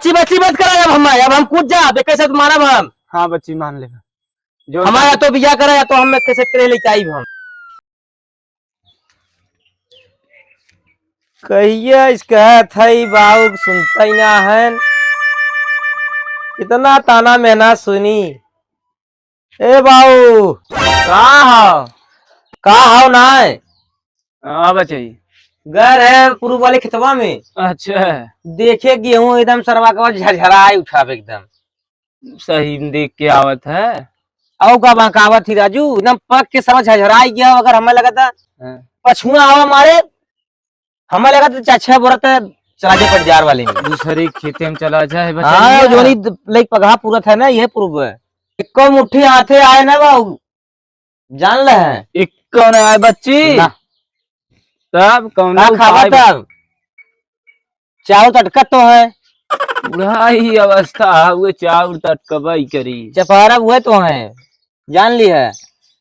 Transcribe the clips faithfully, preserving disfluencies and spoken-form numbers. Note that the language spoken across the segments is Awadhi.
बच्ची, बच्ची मत करा अब हम, अब हम कूद जा, बेके से मारब हम। हाँ बच्ची, मान ले। जो हमारा तो बिया करा या तो हम कैसे करे लेके आई हम। कहिया इस कहत है ई बाऊ के सुनता ही ना है, कितना ताना मेहना सुनी। ए बाऊ, का हो? का हो ना है? हाँ बच्ची। घर है पूर्व वाले खेतवा में। अच्छा। देखे गेहूं एकदम सरवा के बाद झरझराए उठावे एकदम। सही में देख के आवत है। औ का बहकावत ही राजू, एकदम पक के सरवा झरझराए गया, अगर हमें लगा था हाँ। पछुआ आवा मारे, हमें लगा था चार छह बोरा तो चला जाए पटजार वाले में। दूसरे खेते में चला जाए, बच्ची हाँ, है। जोनी द-, लाइक पगहा पूरत है ना, ये पूर्व है। इक्को मुट्ठी हाथे आए ना बाऊ, जान ले है। इक्को ना आए बच्ची। ना। तब कौन का खावा उपाय बा? तब? चाउर तटकत तो है। बुढ़ाई अवस्था है, वो चाउर तटकबई करी। चपहरा हुए तो है, जान ली है।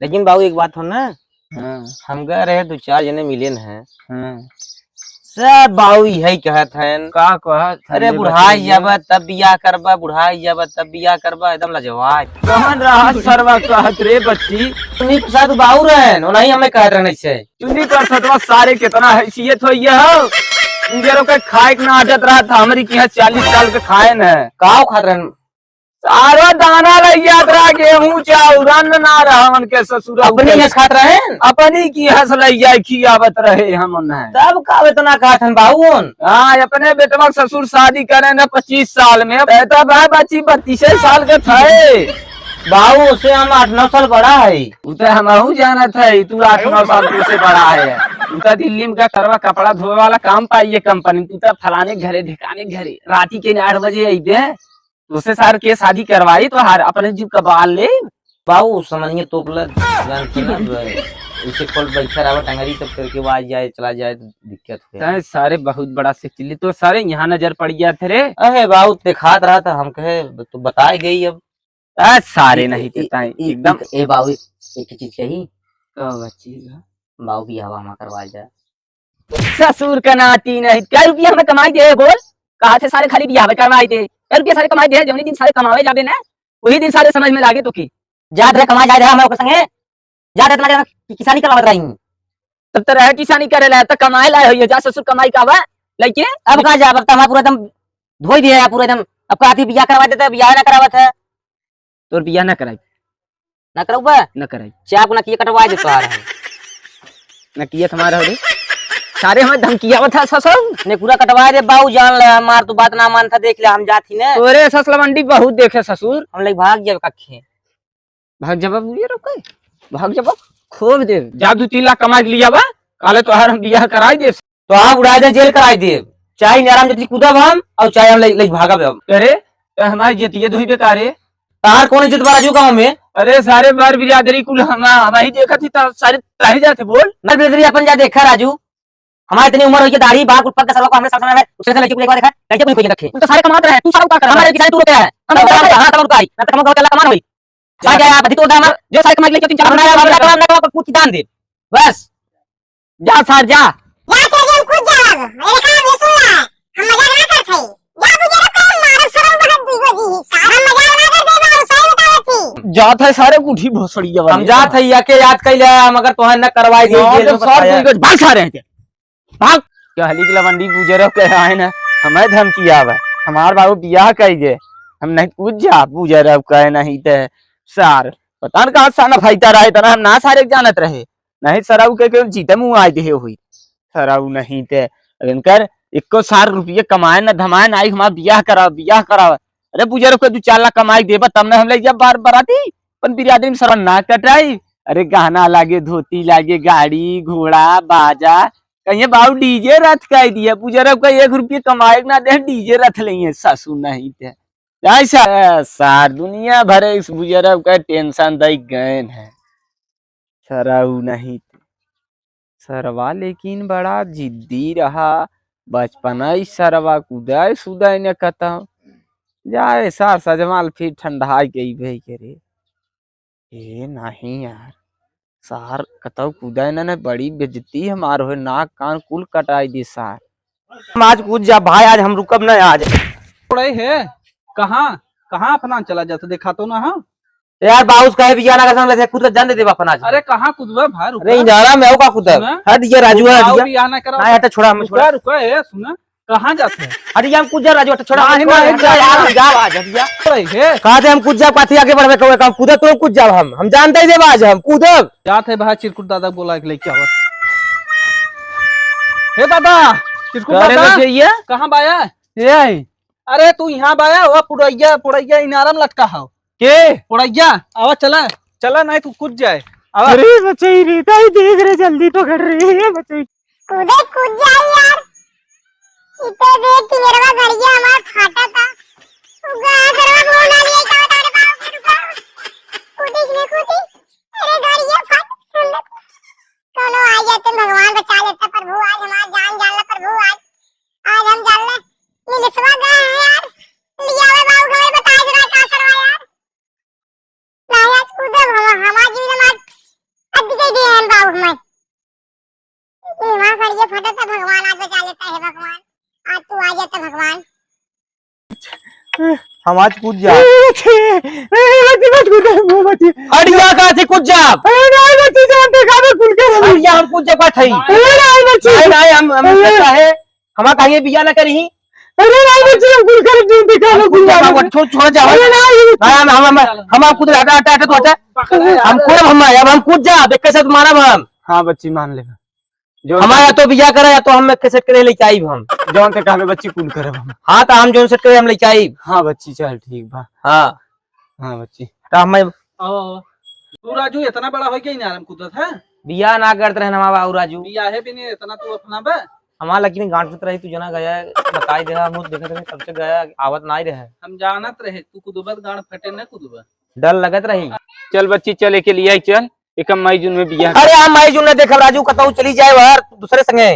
लेकिन बाबू एक बात हो ना, हाँ। हम गए रहे, दो चार जने मिले न हैं। हाँ। सब बाबू यही कहत हैं। का कहत हैं अरे ये बुढ़ाई बताइए। जाबा तब बियाह करबा, बुढ़ाई जाबा तब बियाह करबा, एकदम लाजवाब। कौन रहा सरवा कहत रे बच्ची? चुन्नी प्रसाद बाबू रहन, उन्हीं हमें कहत रहने से। चुन्नी प्रसादवा सारे कितना हैसियत हो ये हो। उजरो के खाए के ना आदत रहा था, हमारी की यहाँ चालीस साल के खाए न। काव खात रहन? सारा दाना लइ जात रहा, गेहूं चाउर अन्न ना रहा उनके ससुर अपनी के। यहाँ खात रहन? अपनी की यहाँ से लइ जाए खियावत रहे हम उन्हें। तब का इतना कहत हन बाबू उन? हाँ, अपने बेटवा के ससुर शादी करे न पच्चीस साल में, तब है बच्ची बत्तीस साल के थे। बाबू, उससे हम आठ नौ साल बड़ा है। उ तो हमहू जानत है, तू आठ नौ साल तू से बड़ा है। तू तो दिल्ली में का करवा कपड़ा धोए वाला काम पाई है कंपनी, तू तो फलाने घरे ढिकाने घरे राती के आठ बजे अइबे, उससे सार के शादी करवाई तो हार अपने जीव का बाल ले। बाबू, समनिया तोप ले, जान के ना, उसे खोल बैठा रहा टंगरी तब करके वो आ जाए, चला जाए तो दिक्कत हो। तैं सारे बहुत बड़ा सिकली तो सारे यहाँ नजर पड़ गया थे रे। अहे बाबू, दिखात रहा था, हम कहे तो बताए गई अब। आ, सारे ए, नहीं ए, पिताई, ए, एकदम। ए, ए, बाबू, एक, एक चीज कही। का बच्ची का? बाबू, बियाह हमार करवा जा। ससुर का नाती नहीं, कै रुपया हमें कमाई दे, बोल। कहा थे सारे खाली बियाह करवाई दे, कै रुपया सारे कमाई दे, जौनी दिन सारे कमावे जाबे ना, वही दिन सारे समझ में लागे तो की। जात रहे कमाए जाए रहे, हमें ओकर संगे जात रहे, कि-, किसानी करवावत रही। तब तो रहे किसानी करे ला, तो कमाए लाए होइए, जा ससुर कमाई का बा, लइके। अब कहाँ जाब, अब तो हमारा पूरा एकदम धोई दिया है, पूरा एकदम। अब कहती बियाह करवा देता, बियाह ना करावत है। तोर बियाह ना कराई। ना करउबा? ना कराई। चाप ना किए कटवा दे तोहार हम। ना किए तुम्हारा हो रे। सारे हमें धमकियावत है ससुर। ने पूरा कटवा दे बाऊ, जान ले, हमार तू बात ना मानता, देख ले, हम जात ही ने। तोरे ससुर लवंडी बहुत देखे ससुर। हम लोग भाग जाब कखे। भाग जाबा बुढ़िया रहो कहीं? भाग जाबा, खूब देब। जा दो तीन लाख कमा के लिया बा, काले तोहार हम बियाह कराई देब। तोहार उड़ा दे, जेल कराई देब। चाहे नाराम जति कूदब हम, और चाहे हम ले, ले भागब हम। अरे, तो हमारी इज्जत ये धोई बेकार है। तार कौन इज्जत बा राजू गाँव में? अरे सारे बार बिरादरी कुल हम, हम ही देखत ही तो सारे ताही जाते बोल। ना बिरादरी अपन जा देखा राजू। हमारे इतनी उम्र हुई है, दाढ़ी, बाल, कुल पक के सरवा को हमरे साथ में है, उससे लड़की को एक बार देखा, लड़की को नहीं खोई रखे। तू तो सारे कमात रहे, तू सारा उतार कर हमारे किसान तू रोके है। हम तो कमात रहे, हाँ, तब उनका आई। ना तो कमाओ, गला कमान होई। जा, जा, जा, अभी तो उधार मार, जो सारे कमाई लेके तीन चार अपना महीना बाप, अपना बाप, अपना बाप, कुछ दान दे। बस। जा सार, जा। जा, तेरे हम खुद जा अब। अरे, कहाँ बे, सुन ला। हम मजाक ना करत हई। जा, बुझे रे, कौन मारो, शर्म बहुत बुझो जी। सारा मजाक ना कर दे, मारो, सही बतावत ही। जात है सारे उठी भोसड़िया वाली। हम जात है, या के याद कैले, मगर तोहे न करवाई दी, हाँ, जेल तो में सार बताया। कोई भाग सारे हैं। भाग। कहली के लवंडी बुजरब कहे आए ना, हमें धमकी आवे, हमार बाबू बियाह कई गे, हम नहीं पूछ जा बुजरब कहे नहीं ते सार, पता न कहाँ साना फाइता रहे, इतना हम ना सारे के जानत रहे, नहीं सरऊ के केवल जीते मुँह आए देहे हुई, सरऊ नहीं ते इनकर इक्को सार रुपये कमाए न धमाए ना आई हमार बियाह कराओ, बियाह कराओ। अरे बुजरब के दू चार लाख कमाई देबा तब न हम ले जब बार बराती, अपन बिरादरी में सरवा ना कटाई। अरे गहना लागे, धोती लागे, गाड़ी, घोड़ा, बाजा, कहिए बाबू डीजे रथ कह दिया, बुजरब का एक रुपये कमाए के ना दे, डीजे रथ लेंगे सासू नहीं थे। ऐसा सार दुनिया भरे इस बुजरब का टेंशन दई गए हैं। सरऊ नहीं थे। सरवा लेकिन बड़ा जिद्दी रहा, बचपना ही सरवा कुदाए सुदाए न कतौ। जाए सार सजमाल फिर ठंडाई गई भई करे। ए, नहीं यार, सार कतौ कूदे न, न, बड़ी बेइज्जती हमार होए, नाक कान कुल कटाई दी सार। हम आज कूद जा भाई, आज हम रुकब न आज। पड़े है। कहाँ, कहाँ अपना चला जाता, देखा तो ना, हाँ? यार, बाउस कहे बिया ना कसम से कूद के जान दे देबा अपना आज। अरे, कहाँ कूदबे भाई, रुका। अरे, इनारा में हो का कूदब? सुना? हट ये राजू, हट बाऊ ये। बिया ना करा। ना, हट, छोड़ा, हम रुका, छोड़ा। रुका, ए, सुना, कहाँ जाते हैं? हट ये, हम कूद जा राजू, हट, छोड़ा, नहीं, हम छोड़ा, नहीं, हट जा, नहीं, यार, नहीं। हम जा आज, हट जा। अरे, हे। कहा थे हम कूद जा, पाथी आगे बढ़बे, कहे, हम कूदब तो कूद जाब हम। हम जानते ही देबा आज, हम कूदब। जात है भाई, चिरकुट दादा बोला के लेके आवत। हे दादा, चिरकुट का रे दादा, बचैया? कहाँ बाया? ये आई। अरे, तू यहाँ बाया, वो पुड़ैया, पुड़ैया इनारम लटका हो। के? पुड़ैया, आवा, चला, चला, नहीं तू कूद जाए। आवा। अरे बचई रे, ताई देख रे, जल्दी पकड़ रे, ये बचई। कूदे, कूद जाए यार। इते देख के मेरवा गड़िया हमार फाटा था। उगा गरवा बोला लिया, क्या बता रे बाबू के रुका। कूदी ने कूदी। अरे गड़िया फाट। कौनो आ जाते भगवान बचा लेता प्रभु, आज हमार जान जान ला प्रभु, आज, आज हम जान ले। नीलेशवा गए हैं यार। लिया हुआ बाबू हमें बताए जरा का करवा यार। नहीं, आज कूदब हम, हमार जीवन हमार अद्दी दे दिए हैं बाबू हमें। ये माँ खड़ी है, फटत है, भगवान आज बचा लेता है भगवान, आज तू आ जाता भगवान। हम आज कूद जा। ए, बच्ची, ए, बच्ची, मत कूदो, वो बच्ची। हट जा, कहा थे कूद जा। अरे नहीं बच्ची, जान दे, काबे कुल के रही। हट जा, हम कूद जा, बात है। अरे नहीं बच्ची। नहीं, नहीं, हम, हम अरे। क्या है? हमार कहिए बिया ना करी। अरे नहीं बच्ची, हम कुल कर दे, दिखा दो, कुल कर दो। छोड़, छोड़ जा। अरे नहीं। हाँ, हम, हम, हम, हम, हम कूद, हटा, हटा, हटा, तू हटा। हम कूदब हम, अब हम कूद जा, देख कैसे मारब हम। हाँ बच्ची, मान ले। जो हमार या तो बिया करे या तो हम कैसे करे लेके आइब हम। जौन ते कहबे बच्ची, कुल करब हम। हाँ, तो हम जौन सेट करे हम लेके आइब। हाँ बच्ची, चल ठीक बा। हाँ। हाँ बच्ची। तो हम आओ, आओ। तू राजू इतना बड़ा हो गया इनारम कूदत है? बिया ना करत रहे हमार बाबू राजू। बिया है भी नहीं इतना तू अपना बे। हमार लेकिन गांठ रही, तू जना गया, बताई दे, हम देखत रहे, तब से गया, आवत ना ही रहे। हम जानत रहे, तू कूदबत गांठ फटे न कूदबा। डर लगत रही। चल बच्ची, चल एके लिया चल, एक मई जून में बिया। अरे हम मई जून में देखब राजू, कतहु चली जाए बाहर दूसरे संगे।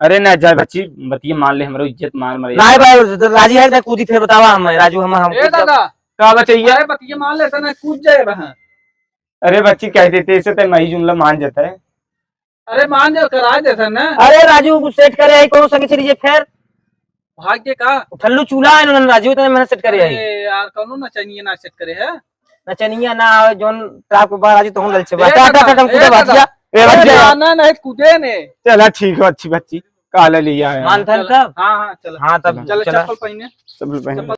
अरे ना जाए बच्ची, बतिया मान ले, हमरो इज्जत मान मरे। नाय भाई, राजी है ना कूदी, फिर बतावा हम, राजू हम, हम ए कूद दादा, का बचैया? अरे बतिया मान ले, तना कूद जाए बहा। अरे बच्ची कह देते, ऐसे तो मई जून ला मान जाता है। अरे मान जाओ, करा देता ना। अरे राजू, कुछ सेट करे है, कौन संगे चली जाए फिर? भाग के का? ठल्लू चूल्हा है इन्होंने राजू, इतने मेहनत सेट करे है। अरे यार, कौनो नचनिया ना सेट करे है। नचनिया ना आवे, जोन ट्रैप के बाहर राजू, तो हम ललचे ए बात। दादा, हट, हट, हम ए कूदे बात दादा। या। ए, अरे बच्चा। ना, ना, नहीं, कूदे ने। चला, ठीक है, अच्छी बच्ची। काला लिया है। मान था चल, तब? हाँ, हाँ, चल। हाँ, तब चल, चला। चप्पल पहने। चप्पल पहने। चप्पल